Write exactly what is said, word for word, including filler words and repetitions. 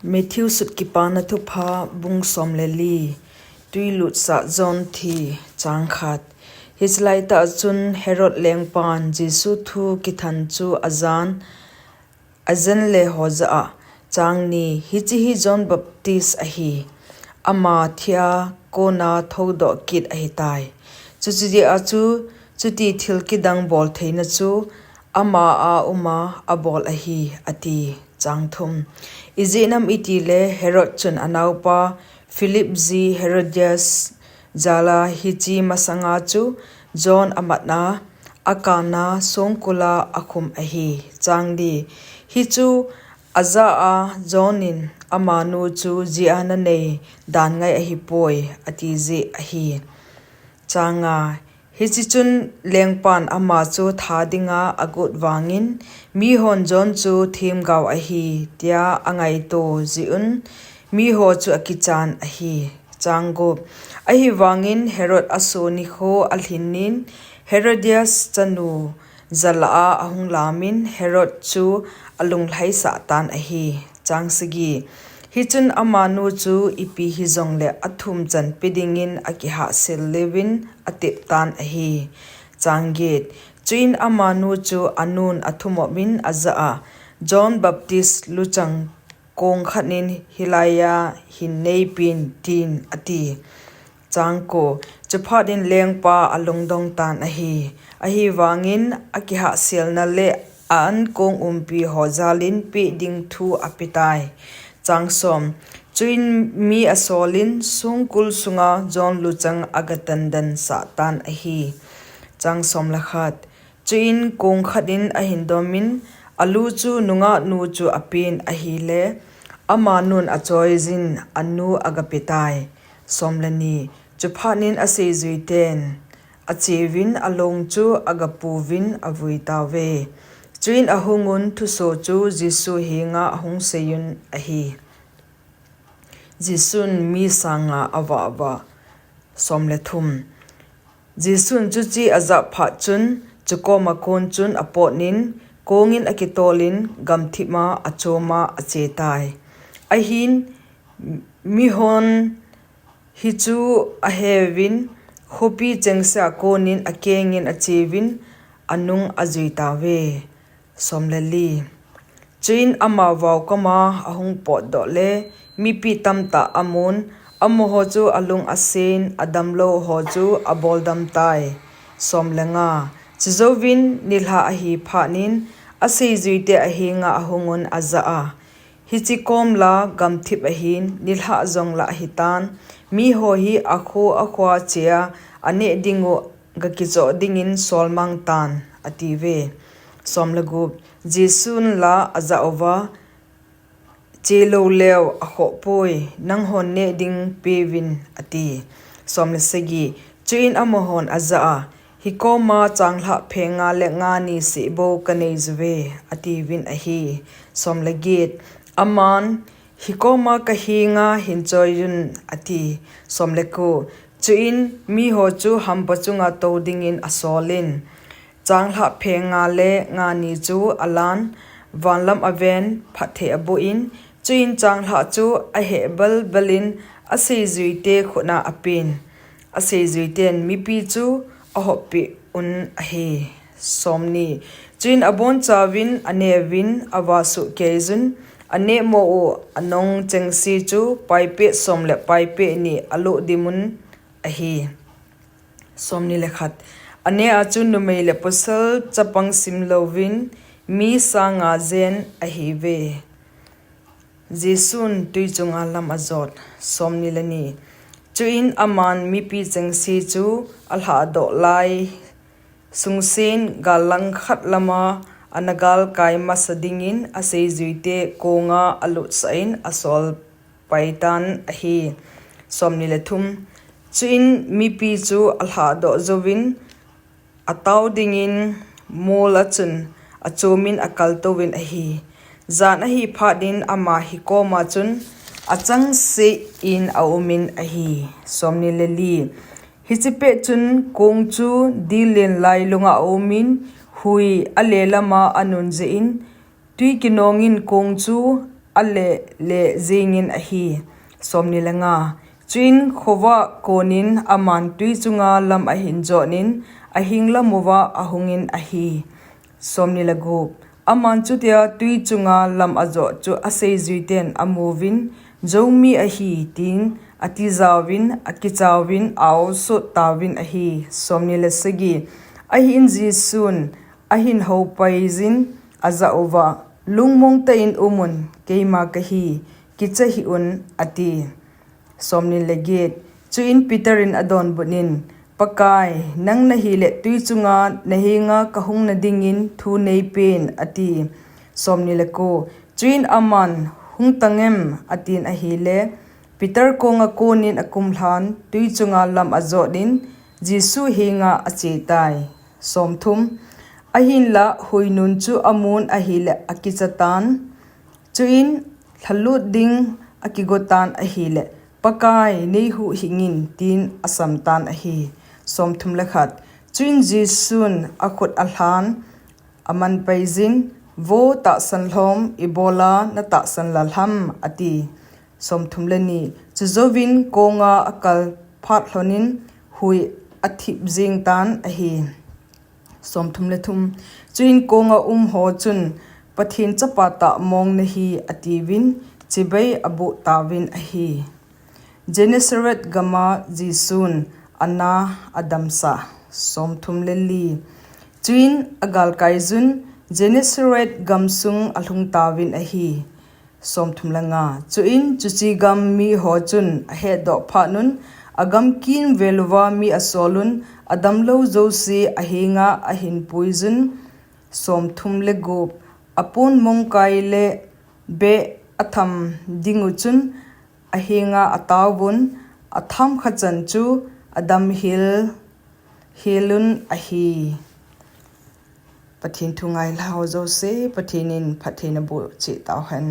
Matthew sut Kipana Thupha bung som le li. Tuilutsah John thi. Chang khat. Hiche laitah chun Herod lengpan Jesu thu kithan chu ajan, ajen le ho jah a, chang ni, hiche hi John Baptist ahi. Ama thia kona thoudoh kit ahitai. Chuche jeh a chu, chuti thil kidang bol theina chu ama a uma abol ahi, ati. Chang thum. Ijeh inem itile Herod chun anaopa Philip ji Herodias jal a hiche masanga chu John amatna, akana songkul a akhum ahi. Chang li. Hichu ajah a John in amanu chu ji a nanei dan ngai ahipoi, ati jeh ahi. Chang nga. Hiche chun lengpan ama chu tha dinga agot vangin, mihon John chu themgao ahi, tia angaito jeh un, miho chu akichan ahi. Chang gup. Ahivangin Herod aso nikho alhinin, Herodias chanu jalah a ahung lamin, Herod chu alunglhaisah tan ahi. Chang sagi. Hichun amanu chu ipi hijongle athum chanpi dingin akihahsel leuvin atep tan ahi. Chang get. Chuin amanu chu anun athumopin ajah a, John Baptist luchang kong khat in hilai a hin neipin, tin ati. Chang ko. Chuphat in lengpa alungdong tan ahi. Ahivangin akihahselna le a-ankong umpi ho jalin peh ding thu apetai. Chang som. Chuin mi asolin songkul sunga John luchang agatandan sah tan ahi. Chang som le khat. Chuin kong khat in ahin domin, alu chu nungah nu chu apen ahile, amanun achoijin anu agapetai. Som le ni. Chuphat in aseijuiten acheuvin, along chu agapuvin avui tauve. Chuin ahungun thuso chu Jesu henga ahung seiyun ahi. Jesun mi sang nga avah vah. Som le thum. Jesun chuche ajah phat chun, chukoma kon chun apotnin, kongin akitolin, gamthip a achoma achetai. Ahin, mihon hichu aheuvin, khopi chengse a konin akengin acheuvin, anung ajui tauve. Som le li. Chuin ama vaokoma ahung potdoh le, mipi tamtah amun, amaho chu alung asen, adamlou ho chu aboldam tai. Som le nga. Chujouvin nilhah ahi phatnin, aseijuite ahenga ahungun ajah a, hiche kom la gamthip ahin, nilhah jong la ahitan, miho hi akho akhoa chea aneh dingu gakichoh dingin solmang tan, atiuve. Som le gup. Jesun la ajah uva, che lou leu akhohpoi, nanghon neh ding peuvin, ati. Som le sagi. Chuin amahon ajah a, hikoma changlhah pheng nga le nga ni seh bou kanei juve, atiuvin ahi. Som le get. Aman, hikoma kahenga hin choiyun, ati. Som le ko. Chuin miho chu hampa chunga tou dingin asolin, changlhah pheng nga le nga ni chu alan, vanlam aven, phatthei abohin, chuin changlhah chu aheh balbalin aseijuite khutna apen. Aseijuiten mipi chu ahoppeh un ahi. Som ni. Chuin abonchauvin aneuvin avah sohkeiyun, aneh mo u anong chengse chu paipeh som le paipeh ni aloh dimun ahi. Som ni le khat. Aneh a chu numei le pasal chapang simlouvin mi sang nga jen ahiuve. Jesun tui chunga lam ajot. Som ni le ni. Chuin aman mipi chengse chu alhahdoh lai sungsen gal langkhat lama ana galkai masa dingin aseijuite konga alutsah in asol paitan ahi. Som ni le thum. Chuin mipi chu alhahdoh jouvin atao dingin mol a chun achomin akaltouvin ahi. Jan ahi phatnin ama hikoma chun achangseh in aumin ahi. Som ni le li. Hiche pet chun kong chu dil len lailunga aumin, hui ale lama anun jeh in, tui kinongin kong chu alele jengin ahi. Somni le nga. Chuin khovah konin aman tui chunga lam ahin jotnin, ahing lamuva ahungin ahi. Somni le gup. Aman chutia tui chunga lam ajot chu aseijuiten amuvin, Joumi ahi, tin atijauvin, akichauvin, aosot tauvin ahi. Somni le sagi. Ahin Jesun ahin houpaijin ajah uva, Lungmong tah in umun, keima kahi, kicha hih un, ati. Somni le get. Chuin Peter in adonbutnin, Pakai, nang nahile tui chunga nahenga kahung nadingin thu neipen, ati. Somni le ko. Chuin aman, Hung tangem, atin ahile, Peter konga konin akumlhan, tui chunga lam ajotnin, Jesu henga achetai. Somthum. Ahinla huinun chu amun ahile akichatan. Chuin lhalut ding akigotan ahile, Pakai, neihuhhingin, tin asamtan ahi. Somthum le khat. Chuin Jesun akhut alhan, amanpaijin, Vo tahsan lhom, ibola natahsan lal ham, ati. Somthum le ni. Chujouvin konga akal phat lhonin hui athip jengtan ahi. Somthum le thum. Chuin konga umho chun, Pathen chapa tah mong nahi, atiuvin, chibai aboh tauvin ahi. Gennesaret gama Jesun ana adamsah. Somthum le li. Chuin agalkaijun Gennesaret gamsung alhung tauvin ahi. Somthum le nga. Chuin chuche gam miho chun ahetdoh phatnun, agam kimvel uva mi asolun, adamlou jouse ahenga ahinpuijun. Somthum le gup. Apon mongkai le beh atham dingu chun ahenga ataovun, atham khachan chu adam hel, helun ahi. Pathen thu ngailhau jouse, Pathen in phatthei naboh cheh tauhen.